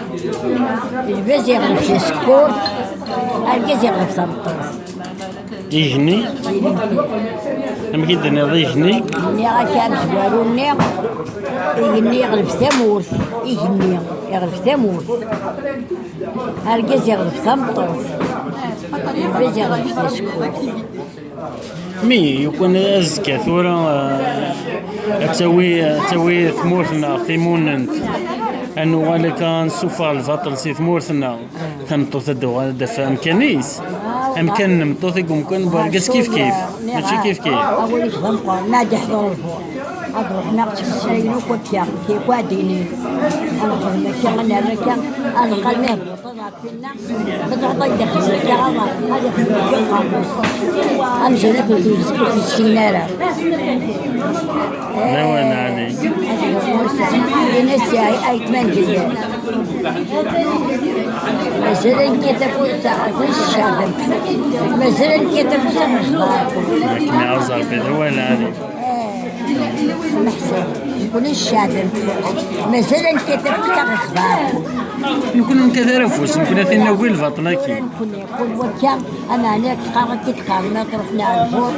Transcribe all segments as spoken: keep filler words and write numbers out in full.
Lbaz iɣleb tasekkurt, argaz iɣleb tameṭṭut. Igenni? Amek i d-tenniḍ igenni? Nniɣ-ak amezwaru-nni, igenni iɣleb tamurt, igenni iɣleb tamurt. Argaz iɣleb tameṭṭut, lbaz iɣleb tasekkurt. Mi yukan azekka tura, eh, ad tawi, ad tawi tmurt-nneɣ timunent, ad nuɣal akka ad nessufeɣ lbaṭel si tmurt-nneɣ, tameṭṭut ad d-tuɣal ad d-taf amkan-is. Amkan n tmeṭṭut i yumkan n wergaz kif kif, mačči kif kif. Awal-ik d ameqqran, ma ad iḥḍer lbuṛ, ad ruḥen ad ttmeslayen akk akka, kif ad d-inin. Ad nexdem akka, ad nerr akka, ad neqqal ma yehbuṭ ad ɣef tinna, ma tɛeṭṭay d ixezzak, ad ixdem akka uqermud. Amzun akk ur t-yessin ara. Lawan ɛli. Ini-as ay, ay tmangelt. Mazal nekkat afus, afus ccɛben. Mazal nekkat afus, afus ḍarben. Akken iɛuz Rebbi d awal ɛli. Meḥsub, ulac ccɛben. Mazal nekkat afus, afus ḍarben. Nekni ur nekkat ara afus, nekni ad t-nagi lbaṭel-agi. Nekni, kul wakka, ameɛna teqqar-, ad k-id-qqaren, ad truḥ neɣ lbur,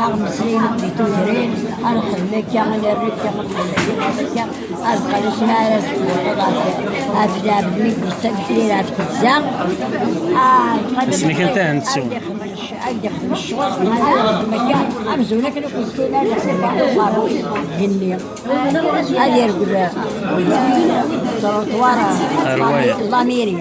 ad ɣ-meslayen akk di tudrin, ad nexdem akka, ad nerr akka, ad nxeddem akka. Ad qqimeɣ mi ara tewweḍ ɣef, ɣef lɛebd mi d-yessaged ɣef tezza. Ah, ad Ass-nni kan tahen tsu. Ad ixdem ccɣel, ad ixdem akka, amzun akken akk yessin ad ixdem ɣer uqerru, genni. Ad yergel trotuar. Ar wayeḍ. Lamiri.